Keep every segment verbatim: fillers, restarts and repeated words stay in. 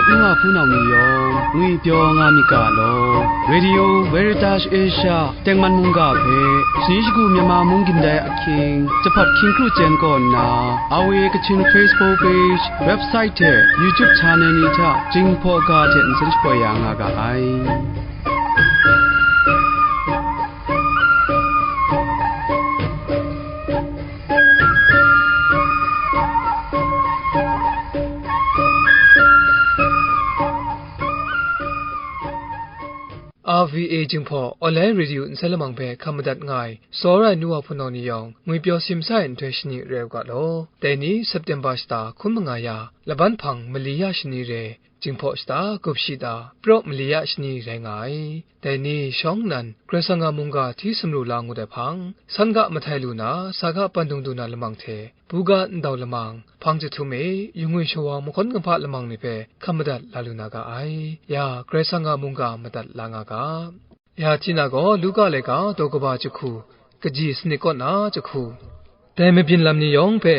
N wa hpunau ni yawng ngwi pyaw nga myit ga law, Radio Veritas Asia tengman mungga hpe shani shagu Myanmar mung gindai ahkying, jahpat hkying kru chyen kaw nna, R V A Kachin Facebook page, website hte YouTube channel ni hta Jinghpaw ga hte nsen shapoi ya nga ga ai. R V A Jinghpaw Online Radio nsen lamang hpe hkam madat nga ai, tsawra ai nu wa hpunau ni yawng, ngwi pyaw simsa ai nhtoi shani rai u ga law. Dai ni September shata hkun manga ya, laban hpang mali ya shani re, Jinghpaw shata gup shi ta, praw mali ya shani rai nga ai. Dai ni shawng nnan, Karai Kasang a mungga hti sumru la ngut ai hpang, san ga mahtai lu na, sa ga pandung du na lamang hte, buga ndau lamang, hpang jahtum e, yu ngwi shawa mahkawn kamhpa lamang ni hpe hkam madat la lu na ga ai. Ya, Karai Kasang a mungga madat la nga ga. Ya, Tina gaw Luka laika daw kaba jahku, kaji sanit kaw na jahku. Dai mabyin lam ni yawng hpe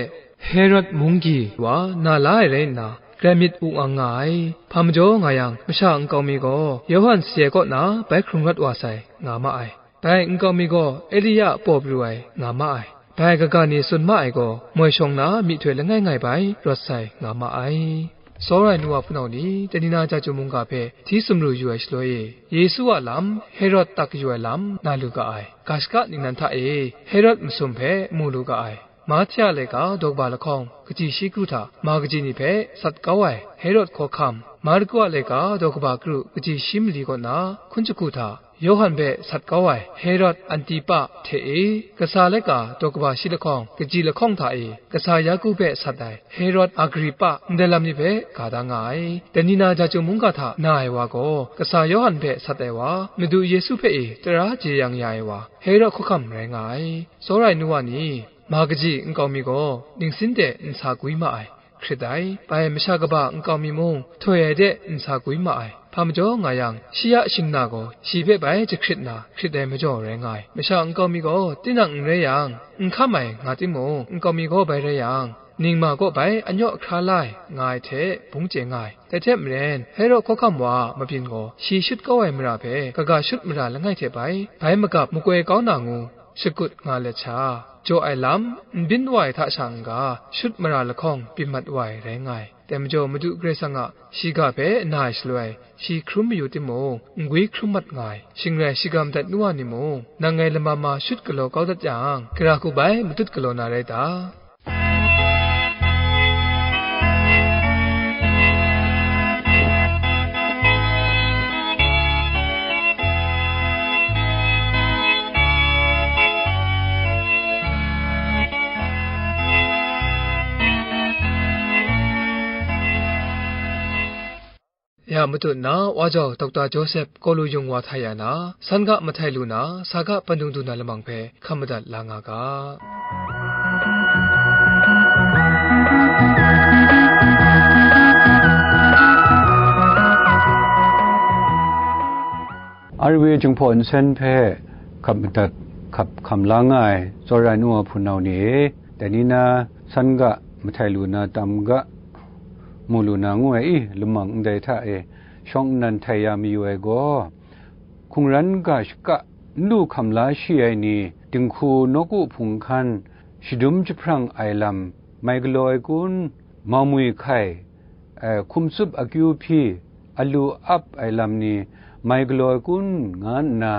Herod munggyi wa na la ai rai nna, grai myit wu ngang nga ai. Hpa majaw nga yang, masha nkau mi gaw Yawhan saye kaw na bai hkrung rawt wa sai, nga ma ai. Bai nkau mi gaw Elia a paw pru ai, nga ma ai. Bai kaga ni tsun ma ai gaw, moi shawng na myihtoi langai ngai bai rawt sai, nga ma ai. Tsawra ai nu wa hpunau ni, Tanina Jahtum mungga hpe hti sumru yu ai shaloi e, Yesu a lam, Herod tak yu ai lam, na lu ga ai. Ga shaka ningnan hta e, Herod masum hpe mu lu ga ai. Mahtia laika daw kaba lahkawng, kaji shi kru hta, ma kaji ni hpe sat kau ai, Herod hkawhkam, Marku a laika daw kaba kru, kaji shi mali kaw na, hkun jahku hta, Yawhan hpe sat kau ai, Herod Antipa hte e, kasa laika daw kaba shi lahkawng, kaji lahkawng hta e, kasa Yaku hpe sat ai, Herod Agripa, ndai lam ni hpe ga da nga ai. Tanina Jahtum mungga hta na ai wa gaw, kasa Yawhan hpe sat ai wa, Madu Yesu hpe e tara jeyang ya ai wa, Herod hkawhkam rai nga ai. Tsawra ai nu wa ni, ma kaji nkau mi gaw ningsin de nsa gwi ma ai, hkrit ai. Bai masha kaba nkau mi mung, htoi ai de nsa gwi ma ai. Hpa majaw nga yang, shi a shingna gaw shi hpe bai jahkrit na hkrit ai majaw rai nga ai. Masha nkau mi gaw tinang n rai yang, n hkam ai nga timung, nkau mi gaw bai rai yang, ningma kaw bai anyaw hkra la ai, nga ai hte bung chye nga ai. Dai hte maren, Herod hkawhkam wa a mabyin gaw shi shut kau ai mara hpe kaga shut mara langai hte bai, bai magap makoi kau na ngu, shakut nga let sha, jaw ai lam, n byin wa ai hta sha n-ga, shut mara lahkawng byin mat wa ai rai nga ai. Dai majaw, Madu Karai Kasang a shiga hpe na ai shaloi, shi hkrum mayu timung, n gwi hkrum mat nga ai. Shing rai, shigam dat nu wa ni mung, nang ngai lama ma shut galaw kau dat yang, gara hku bai matut galaw na rai ta? Ya matut nna, Wa Jau Dokta Joseph Kawlu Yung wa hta ya na, san ga mahtai lu na, sa ga pandung du na lamang hpe hkam madat la nga ga. R V A Jinghpaw Nsen hpe hkap madat hkap hkam la nga ai tsawra ai nu wa hpunau ni e, dai ni na san ga mahtai lu na tam ga, mu lu na ngu ai i, lamang ndai hta e shawng nnan htai ya mayu ai gaw, hkungran ga shaka n lu hkam la shi ai ni, dinghku nawku hpung hkan shadum jahprang ai lam mai galaw ai kun, mau mwi hkai, eh, hkum tsup akyu hpyi, alu ap ai lam ni mai galaw ai kun, nga nna,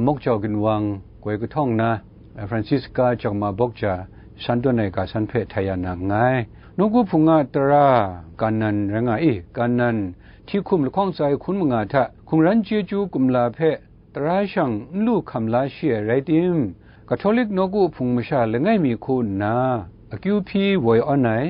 Mok Jau Ginwang goi kahtawng na, eh, Francisca Jangma Bawk Ja san tawn ai ga san hpe htai ya na nngai. Nawku hpung a tara Kanan rai nga i, Kanan hti hkum lahkawng tsa ai hkun manga hta hkungran chyeju kumla hpe tara shang n lu hkam la shi ai rai tim, Katolik nawku hpung masha langai mi hku nna, akyu hpyi woi awn ai,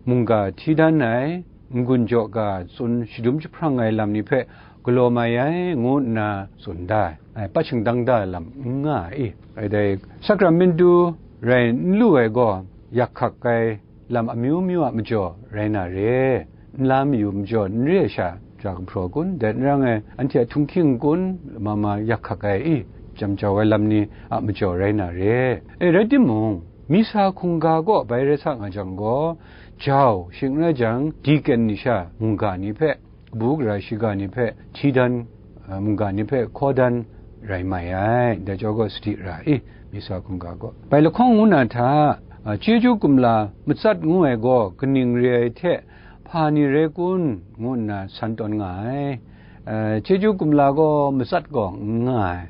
mungga hti dan ai, n-gun jaw ga tsun shadum jahprang ai lam ni hpe galaw mai ai, ngu nna tsun da ai, ai, pat shingdang da ai lam n nga ai. Ai dai, sakramentu rai n lu ai gaw, yak hkak ai, lam amyu myu a majaw rai na re, nla mayu majaw n re ai sha, ja gumhpraw kun, dai n rang ai, anhte a htunghking kun, ma ma yak hkak ai i, jam jau ai lam ni a majaw rai na re. E, rai timung, misa hkungga kaw bai rai sa nga jang gaw, jau, shing n rai jang, deacon ni sha, mungga ni hpe, kabu gara shiga ni hpe hti dan, a, mungga ni hpe hkaw dan rai mai ai, dai chyawm gaw sadi ra i, myit sa hkungga gaw. Bai lahkawng ngu na hta, a, chyeju kumla matsat ngu ai gaw kaning re ai hte, hpa ni rai kun, ngu nna san tawn nga ai. A, chyeju kumla gaw matsat gaw n nga ai.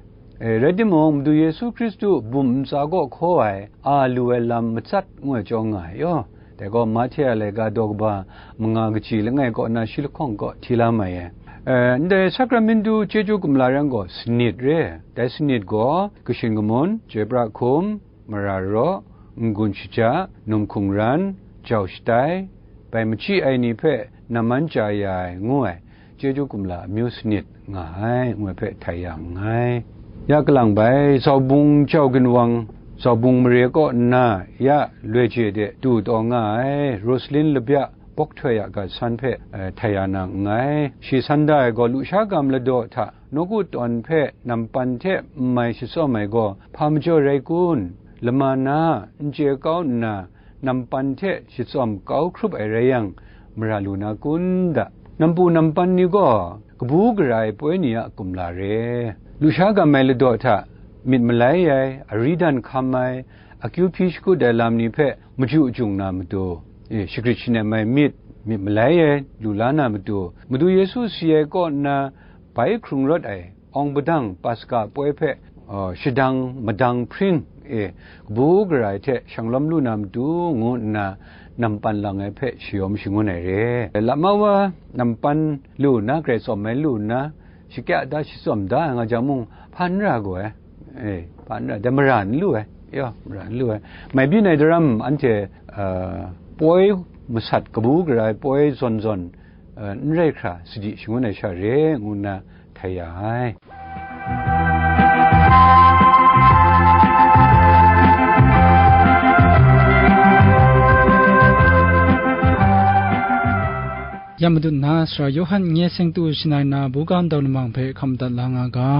E, rai timung, Madu Yesu Hkristu bum ntsa kaw hkaw ai, a lu ai lam matsat ngu ai chyawm nga ai yaw. Dai gaw, Mahte a laika daw kaba manga kaji langai kaw na shi lahkawng kaw hti la mai ai. E, ndai sakramentu chyeju kumla rai gaw sanit re ai. Dai sanit gaw, kashin kamun, chyoi pra hkum, mara raw, n-gun shaja, num hkungran, jau shatai, bai machyi ai ni hpe namman chya ya ai, ngu ai, chyeju kumla amyu sanit nga ai, ngu ai hpe htai ya nngai. Ya kalang bai, Zaubung jau ginwang, Zaubung mare kaw nna, ya loi je de du taw nga ai, Rosalin labya bawk htoi a gat san hpe, eh, htai ya na nngai. Shi san da ai gaw, lusha ga maladaw hta nawku tawn hpe nampan hte n mai shatsawm ai gaw, hpa majaw rai kun? Lama na n chye kau nna, nampan hte shatsawm kau hkrup ai rai yang, mara lu na kun da? Nampu nampan ni gaw kabu gara ai poi ni a kumla re. Lusha gam ai ladaw hta myit malai ai, ari dan hkam ai, akyu hpyi shakut ai lam ni hpe maju jung na matu, e, shagrit shanem ai myit, myit malai ai lu la na matu, Madu Yesu si ai kaw nna bai hkrung rawt ai awng padang Paska poi hpe, uh, shadang madang hpring e, kabu gara ai hte shanglawm lu na matu, ngu nna nampan lang ai hpe shayawm shangun ai re. Lama wa nampan lu nna, grai tsawm ai lu nna, shakya da, shatsawm da nga jang mung, hpa n ra gaw ai. E, hpa n ra, dai mara n lu ai. Ya, mara n lu ai. Mai byin ai daram anhte, uh, poi masat kabu gara ai poi zawn zawn, uh, n rai hkra sadi shangun ai sha re, ngu nna htai ya ai. Ya madat na, Sara Yawhan nye seng tu shangai na buga ndau lamang hpe hkam dat la nga ga.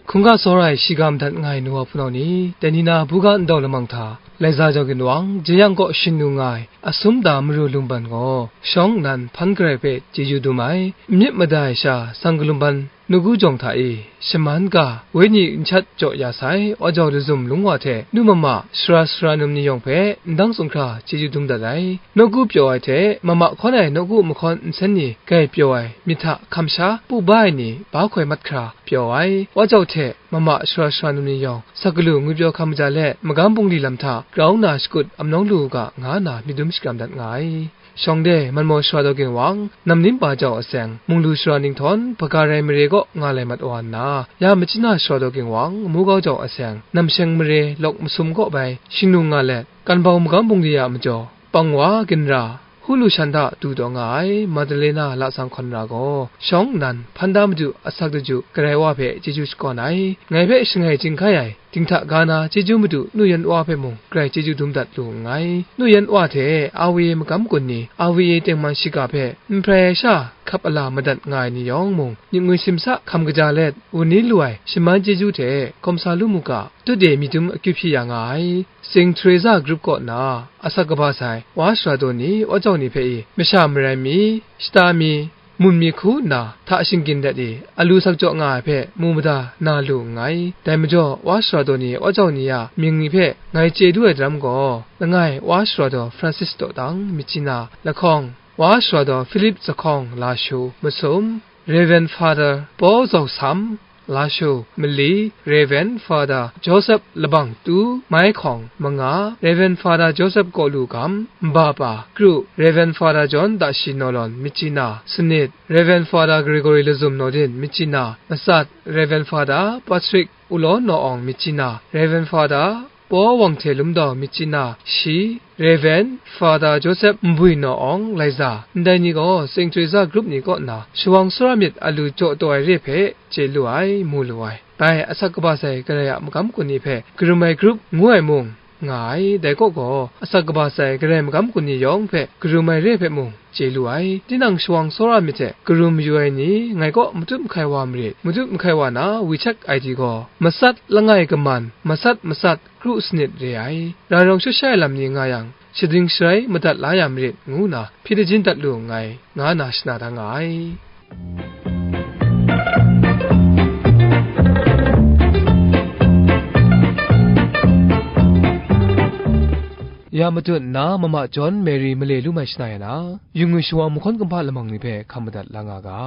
Hkungga tsawra ai shiga madat nga ai nu wa hpunau ni, dai ni na buga ndau lamang hta, Laiza jau ginwang, jeyang kaw shin nu nga ai, asum da maru lungban gaw, shawng nnan hpan garai hpe chyeju dum ai, n myit mada ai sha, sang kalum ban, nawku jawng hta e, shaman ga, wenyi nchat jaw ya sai, wa jau lazum lung wa hte, nu mama, sara sara num ni yawng hpe, ndang sumhkra chyeju dum dat ai, nawku pyaw ai hte, mama hkawn ai nawku mahkawn nsen ni gai pyaw ai, myit hta hkam sha pu ba ai ni, ba hkoi mat hkra pyaw ai, wa jau hte, mama sara sara num ni yawng, sa galu ngwipyaw hkam kaja let, magam bungli lam hta grau nna shakut amnawng lu u ga, nga nna myit dum shakram dat nga ai. Shawng de, Manmaw Sara Daw Ginwang, Namnim Pa jau aseng, Munglu Sara Ninghtawng, Hpaga Rai mare kaw nga lai mat wa nna, ya Machina Sara Daw Ginwang, Mugau jau aseng, Namsheng mare, Lawk Masum kaw bai, shingnung nga let, Kanbau magam bungli a majaw, Pangwa, Ginra, Hulu shan hta du taw nga ai Madalena lasang hkawn ra gaw, shawng nnan hpan da madu asak daju garai wa hpe chyeju shakawn ai, ngai hpe shangai chyinghkai ai, dinghta ga na chyeju madu nu yan wa hpe mung grai chyeju dum dat lu nngai. Nu yan wa hte Awe magam kun ni, Awe tengman shiga hpe n hprai ai sha hkap ala madat nga ai ni yawng mung, myit ngwi simsa hkam kaja let, wun ni lu ai shaman chyeju hte hkawm sa lu mu ga, tut e myit dum akyu hpyi ya nga ai. Saint Teresa Group kaw na asak kaba sai, wa sara daw ni, wa jau ni hpe i, masha marai mi, shata mi, mun mi hku nna, hta shinggyim dat i, alu sak jaw nga ai hpe, mu mada na lu nngai. Dai majaw, wa sara daw ni, wa jau ni a mying ni hpe ngai chye du ai daram gaw, langai wa sara daw Francis dawdang, myit chyi na, lahkawng, wa sara daw Philip Zahkawng, Lashu, Masum, Rev. Father Paul Zausam, Lashu, Mali, Rev. Father Joseph Labang Tu, Maikhawng, Manga, Rev. Father Joseph Kawlu Gam, Mbapa, Kru, Rev. Father John Dashi Nawlawn, myit chyi na, Sanit, Rev. Father Gregory Lazum Nawdin, myit chyi na, Masat, Rev. Father Patrick Ulaw Naw Awng, myit chyi na, Rev. Father Paw Wang Hte Lum Daw, myit chyi na, shi, Rev. Father Joseph Nbui Naw Awng, Laiza, ndai ni gaw Saint Teresa Group ni kaw na shawang sara myit alu jaw taw ai re hpe chye lu ai, mu lu ai. Bai asak kaba sai Karai a magam kun ni hpe Karum Ai Group ngu ai mung, nga ai. Dai kaw gaw, asak kaba sai Karai magam gun ni yawng hpe karum ai re ai hpe mung chye lu ai. Tinang shawang tsawra myit hte karum mayu ai ni, ngai kaw matut mahkai wa marit, matut mahkai wa na WeChat I D gaw, matsat langai kaman, matsat matsat kru sanit re ai. Rai rawng shut sha ai lam ni nga yang, shading sharai madat la ya marit, ngu nna hpyi lajin dat lu nngai, nga na shana da nga ai. Ya matut nna, Mama John Mary male lu mai shana ya na, yu ngwi shawa mahkawn kumhpa lamang ni hpe hkam madat la nga ga.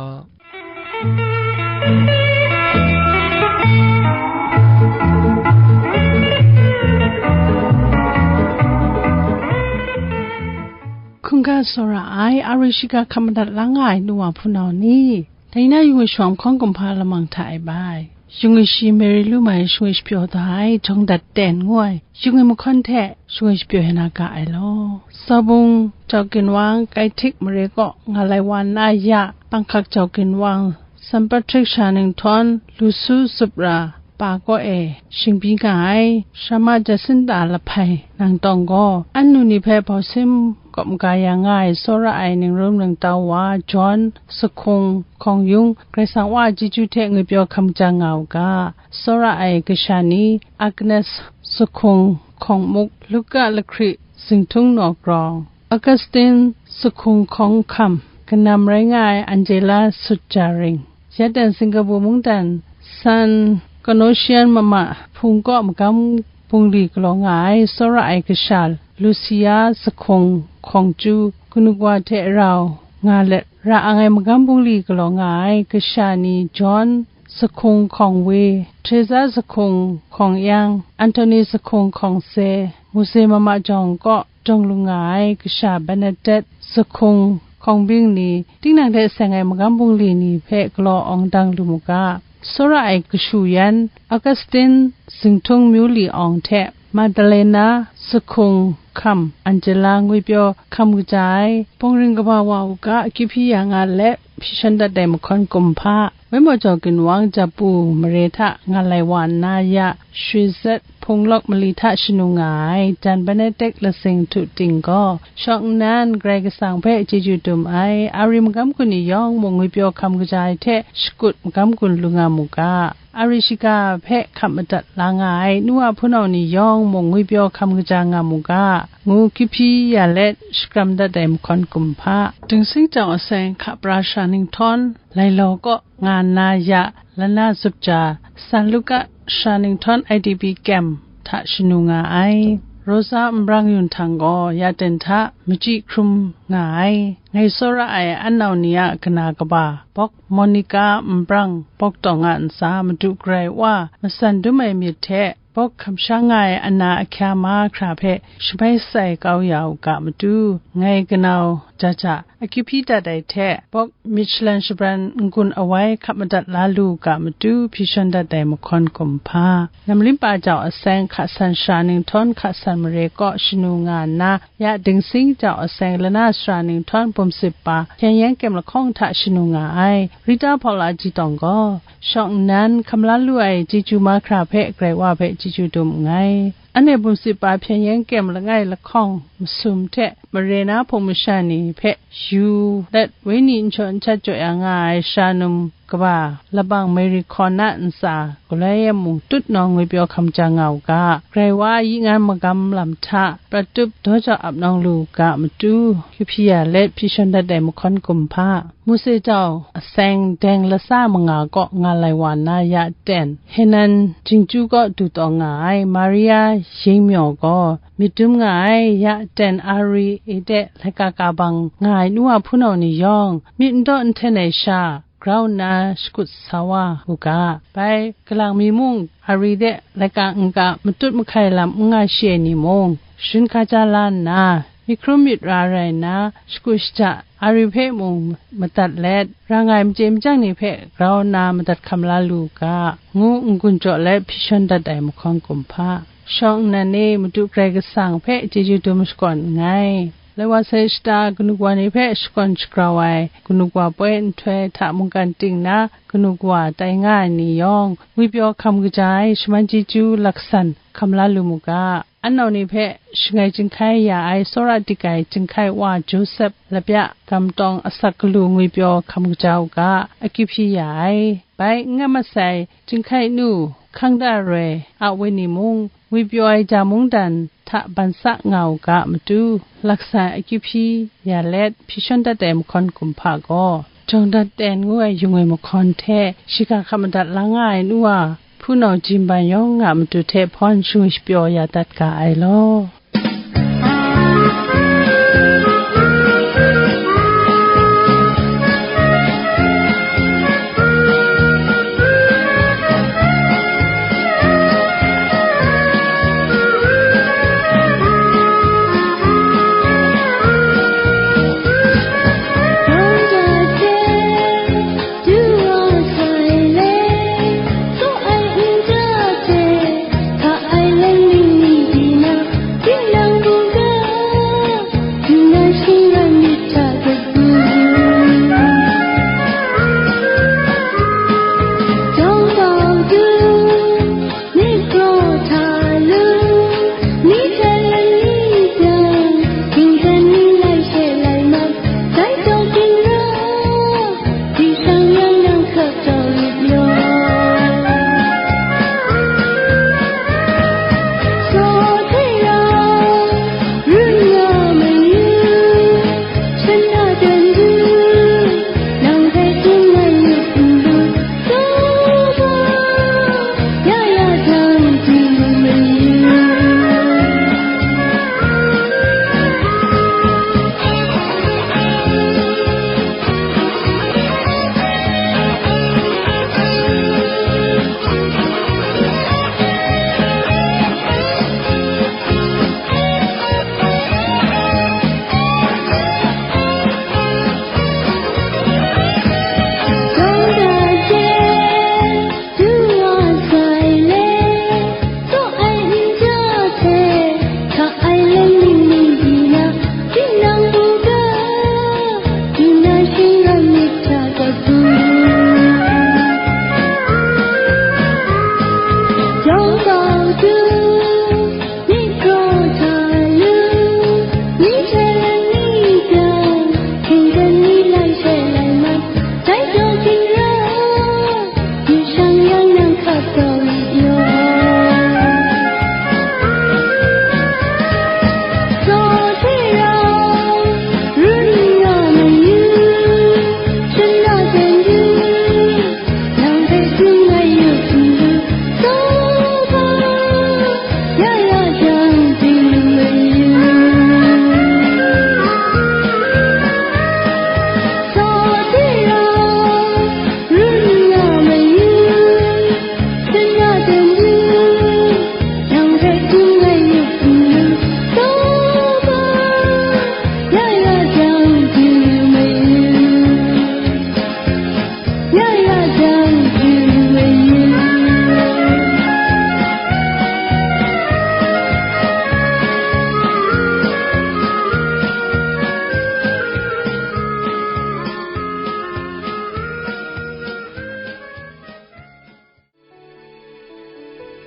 Hkungga tsawra ai, a rai shiga hkam madat la nga ai nu wa hpunau ni, dai na yu ngwi shawa mahkawn kumhpa lamang hta e bai. Yu ngwi shi Mary lu mai, yu ngwi shi pyaw da ai, jawng dat ten ngu ai, yu ngwi mahkawn hte, yu ngwi shi pyaw ya na ga ai law. Sabung jau ginwang, kai htik mare kaw, nga lai wa nna ya, panghkak jau ginwang, San Patrick sha ninghtawn, lu su zup ra, pa kaw e, shingbi nga ai, Shama Jacinta Lahpai, nang tawng gaw, anu ni hpe bausim kawp maga ya nga ai, tsawra ai, ningrum ningtau wa, John, Sahkung, Hkawng Yung, Karai Kasang Wa a chyeju hte ngwipyaw hkam ja nga u ga, tsawra ai kasha ni, Agnes, Sahkung, Hkawng Muk, Luka Lahkri, Zingtung Naw Grawng, Augustine, Sahkung, Hkawng Hkam, kanam rai nga ai Angela Sutjaring, ya ten Singapore mungdan San Canossian Mama hpung kaw magam bungli galaw nga ai, tsawra ai kasha Lucia, Sahkung, Hkawng Chyu, kanu kawa hte rau nga let, ra ang ai magam bungli galaw nga ai kasha ni John, Sahkung, Hkawng We, Teresa, Sahkung, Hkawng Yang, Anthony, Sahkung, Hkawng Se, Mose Mama jawng kaw dawng lu nga ai kasha Bernadette, Sahkung, Hkawng Bing ni, tinang hte seng ai magam bungli ni hpe galaw awng dang lu mu ga, tsawra ai kashu yan, Augustine, Zingtung Myu Li Awng hte, Madalena, Sahkung, Hkam, Angela, ngwipyaw hkam kaja ai, bawng ring kaba wa u ga, akyu hpyi ya nga let, hpyi shawn dat ai mahkawn kumhpa, Waimaw jau ginwang, Japu mare hta nga lai wa nna ya, Shwi Zet, Hpung Lawk mali hta shanu nga ai, Jan Benedict Lasing Htu Ting gaw, shawng nnan Karai Kasang hpe chyeju dum ai, a ri magam gun ni yawng mung ngwipyaw hkam kaja ai hte shakut magam gun lu nga mu ga, a ri shiga hpe hkap madat la nga ai, nu wa hpunau ni yawng mung ngwipyaw hkam kaja nga mu ga, ngu kyu hpyi ya let, shakram dat ai mahkawn kumhpa, Dingsing Jau Aseng hka pra sara ninghtawng, Lailaw kaw nga nna ya, Lana Zup Ja, San Luka sara ninghtawng I D P kem hta shanu nga ai. Rosa Nbrang Yun Htang gaw ya ten hta machyi hkrum nga ai. Ngai tsawra ai anau ni a kana kaba, Bawk Monica Nbrang, Bawk Tawng a ntsa, Madu Karai Wa matsan dum ai myit hte, Bawk hkamshang nga ai ana ahkya mahkra hpe shamai sai kau ya u ga matu, ngai kanau ja ja akyu hpyi dat ai hte, Bawk Michelin shabran n-gun awai hkap madat la lu u ga matu, hpyi shawn dat ai mahkawn kumhpa, Namlimpa Jau Aseng hka san sara ninghtawng hka san mare kaw shanu nga nna, ya Dingsing Jau Aseng lana sara ninghtawng bum sip pa Hpyen Yen Kem lahkawng hta shanu nga ai, Rita Paula Ji Tawng gaw, shawng nnan hkam la lu ai chyeju mahkra hpe Karai Wa hpe chyeju dum nngai. Anhte bum sip pa Hpyen Yen Kem langai lahkawng masum hte mare na hpung masha ni hpe yu let, wenyi n shaw n shat jaw ya nga ai sara num kaba, Labang Mary Hkawn a ntsa galoi e mung tut nawng ngwipyaw hkam ja nga u ga, Karai Wa a yi ngan magam lam hta prat tup daw jau ap nawng lu u ga matu, kyu hpyi ya let hpyi shawn dat ai mahkawn kumhpa, Mose Jau Aseng deng lasa manga kaw nga lai wa nna ya ten, Henan Jingchyu kaw du taw nga ai Maria Ying Myaw gaw, myit dum nga ai, ya ten a ri e de laika ka bang nga ai nu wa hpunau ni yawng, myit n daw n hten ai sha, grau nna shakut sa wa u ga. Bai, kalang mi mung, a ri de laika n-ga matut mahkai lam n nga shi ai ni mung, sharin hkaja la nna, myit hkrum myit ra rai nna, shakut shaja, a ri hpe mung madat let, ra nga ai machye machyang ni hpe grau nna madat hkam la lu u ga, ngu n-gun jaw let hpyi shawn dat ai mahkawn kumhpa. Shawng nnan e Madu Karai Kasang hpe chyeju dum shakawn nngai. Lai wa sai shata kanu kawa ni hpe shakawn shagrau ai, kanu kawa poi nhtoi hta mungkan ting na, kanu kawa tai nga ai ni yawng, ngwipyaw hkam kaja ai shaman chyeju laksan hkam la lu mu ga. Anau ni hpe shangai jinghkai ya ai tsawra dik ai jinghkai wa Josep lapya gamtawng asak galu ngwipyaw hkam kaja u ga, akyu hpyi ya ai. Bai n nga masai, jinghkai nu, hkangda roi a wenyi mung, ngwipyaw ai ja mungdan hta ban sa nga u ga matu, laksa akyu hpyi ya let, hpyi shawn dat ai mahkawn kumhpa gaw, Jawng Dat Ten ngu ai yung ai mahkawn hte shiga hkap madat la nga ai nu wa, hpunau Jin Ban Yawng a matu hte hpawn shingwi shapyaw ya dat ga ai law.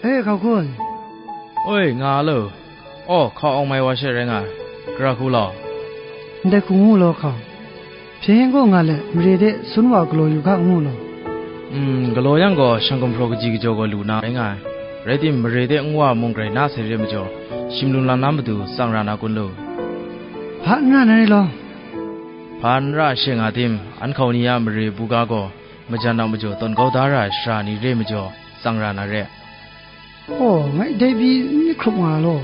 E, hkau hkun. Oi, nga lo. Aw, hkau awng mai wa she rai nga ai. Gara hku law. Ndai hku ngu law, hkau. Hpyen yen gaw nga let, mare de sun wa galaw yu ga ngu law. Mm, galaw yang gaw, shang gumhpraw kaji kajaw gaw lu na rai nga ai. Rai tim, mare de nwa mung grai na sai re majaw, shim lung lang na matu tsang ra na kun lu? Hpa n ra na rai law. Hpa n ra she nga tim, an hkau ni a mare buga gaw, majan a majaw tawn kau da ra ai sara ni re majaw, tsang ra na re. Aw, ngai dai pyi n myit hkrup nga law,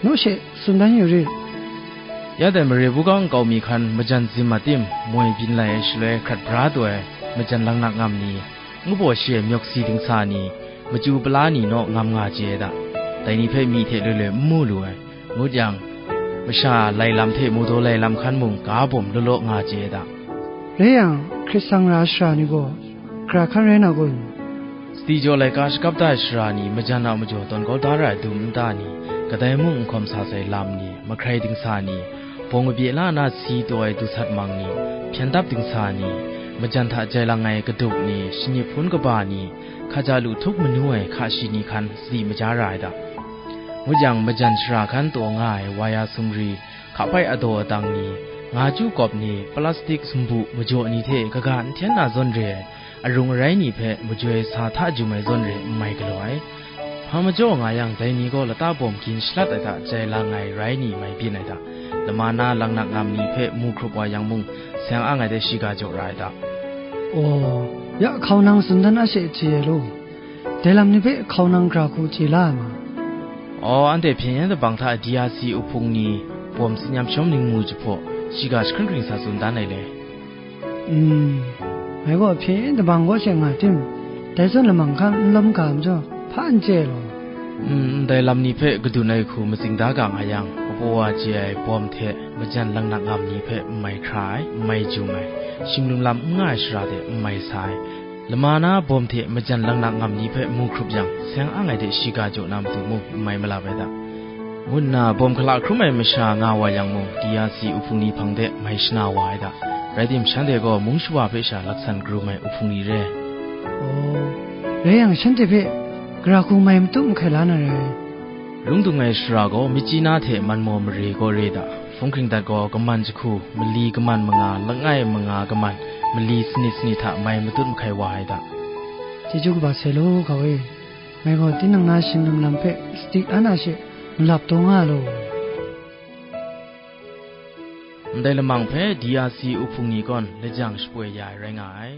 naw she tsun dan yu rit. Ya dai mare buga nkau mi hkan majan zim a tim, moi byin lai ai shaloi hkrat bra taw ai majan langnak ngam ni, ngu baw shi ai myawk si dingsa ni, machyu pala ni naw ngam nga chye ai da. Dai ni hpe myi hte loi loi n mu lu ai. Ngut yang, masha lai lam hte mawdaw lai lam hkan mung ga bawm law law nga chye ai da. Rai yang, hkrit tsang ra ai sara ni gaw, hkra hkan rai na kun? Sadi jaw laika shakap da ai sara ni, majan a majaw tawn kau da ra ai dum nta ni, kadai mung n hkawm sa sai lam ni, mahkrai dingsa ni, bawng kabye la na si taw ai du sat mang ni, hpyen dap dingsa ni, majan hta jai lang ai kadup ni, shanyi hpun kaba ni, hkaja lu htup manu ai hka shi ni hkan sadi maja ra ai da. Ngut yang, majan shara hkan taw nga ai waya sumri, hkapai adaw adang ni, ngaju kawp ni, plastik sumbu majaw ni hte kaga n hten na zawn re ai arung arai ni hpe majoi sa hta jum ai zawn re n mai galaw ai. Hpa majaw nga yang, dai ni gaw lata bawm gin shalat ai hta jai lang ai rai ni mai byin ai hta, lama na laknak ngam ni hpe mu hkrup wa yang mung, seng ang ai de shiga jaw ra ai hta. Aw, ya hkau nang tsun dan a she chye ai law, dai lam ni hpe hkau nang gra hku chye la ai ma. Aw, anhte hpyen yan dabang hta D R C uhpung ni bawm tsin yam shawm ningmu jahpaw, shiga jahkring hkring sa tsun dan ai le. Mm, ngai gaw hpyen yan dabang kaw she nga tim, dai zawn lamang hkan n lawm ga majaw, hpa n chye ai law. Mm, ndai lam ni hpe kadun ai hku matsing da ga nga yang, kabaw wa chye ai bawm hte majan laknak ngam ni hpe n mai hkra ai, n mai jum ai, shing lum lam n nga ai shara de n mai sa ai, lama na bawm hte majan laknak ngam ni hpe mu hkrup yang, seng ang ai de shiga jaw na matu mung n mai malap ai hta, ngu nna bawm hkala hkrum ai masha nga wa yang mung, D R C uhpung ni hpang de mai shana wa ai hta. Rai tim, shanhte gaw mung shawa hpe sha laksan karum ai uhpung ni re. Aw, rai yang, shanhte hpe gara hku mai matut mahkai la na rai. Lung dung ai shara gaw myit chyi na hte man maw mare gaw re da, hpung hkring dat gaw kaman jahku, mali kaman manga, langai manga kaman, mali sanit sanit hta mai matut mahkai wa ai da. Chyeju kaba sai law, hkau e. Ngai gaw tinang na shing lum lam hpe sadi an a she malap taw nga law. Ndai lamang hpe D R C uhpung ni gawn lajang shapoi ya ai rai nga ai.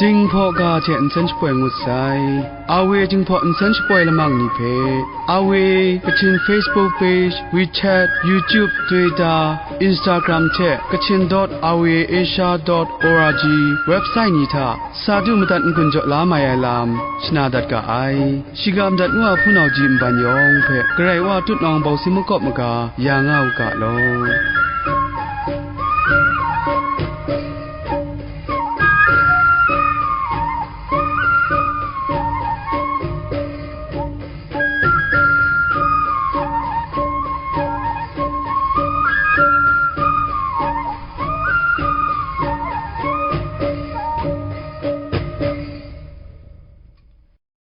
Jinghpaw ga hte nsen shapoi ngut sai. Awe Jinghpaw nsen shapoi lamang ni hpe, Awe Kachin Facebook page, WeChat, YouTube, Twitter, Instagram hte Kachin dot awe asia dot org website ni hta sa du madat n-gun jaw la mai ai lam shana dat ga ai. Shiga madat ngu a hpunau ji nban yawng hpe Karai Wa tutnawng bawsi makawp maga ya nga u ga law.